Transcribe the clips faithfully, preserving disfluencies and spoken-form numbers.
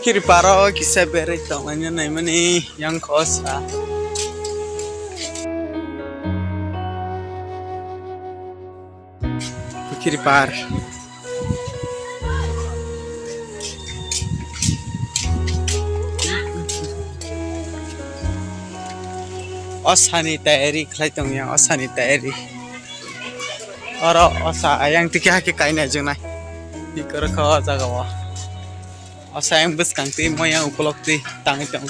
Kiri paro kisa berwi tonglaina naimani yang kosa. Kiri par. Osani tayari khlai tongya, osani tayari. Oro osa ayang tiki hake kaina jongnai. Bikoro kho o jaga o. Osa ayang bwskang twi moyang ukolok twi tangwi tong.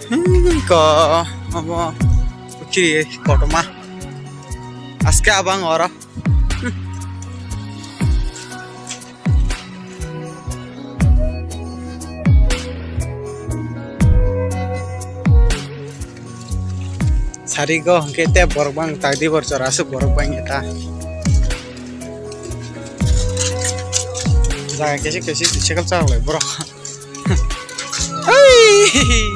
Hmm, ko obo kiri kotorma. Aske abang oro. Sari go hwnkhe tei borok bang tagdi bor chora aswk borok bang eta. Jaga kesi kesi cycle chaklai borok. Hey!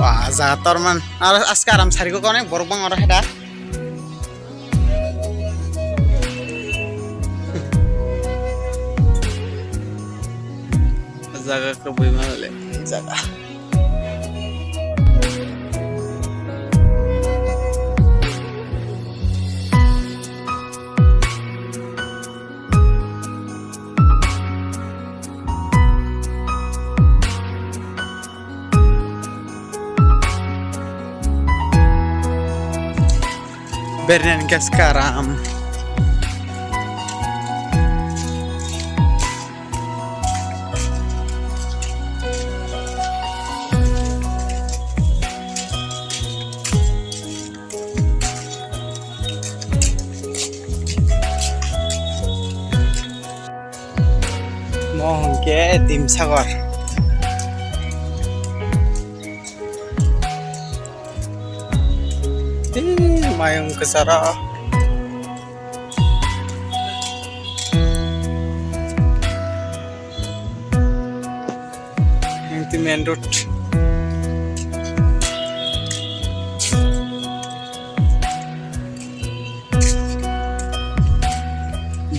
Wah, jaga torman. Aro aske aram sari go konek borok bang oro heda. Jaga kwbwi ma le jaga. Bernen gas karam. Mo hwnkhe Dimsagor. Tei mayung kwcharo. Yang tei main road.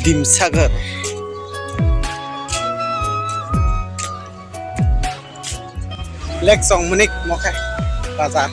Dimsagar. Lake Chongmwnik mokhe bazar.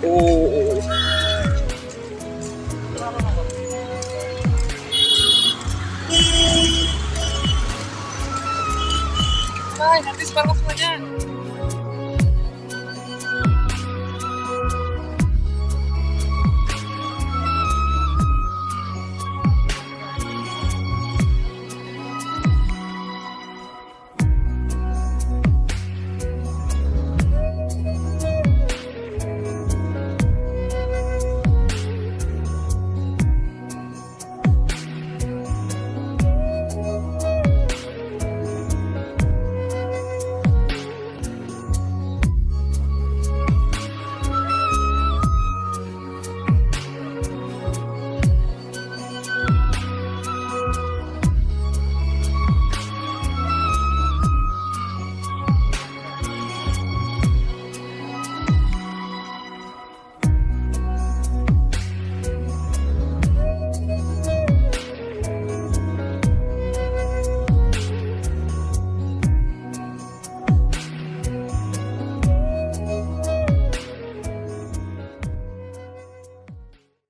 Oh. Ay, nanti separuh semuanya.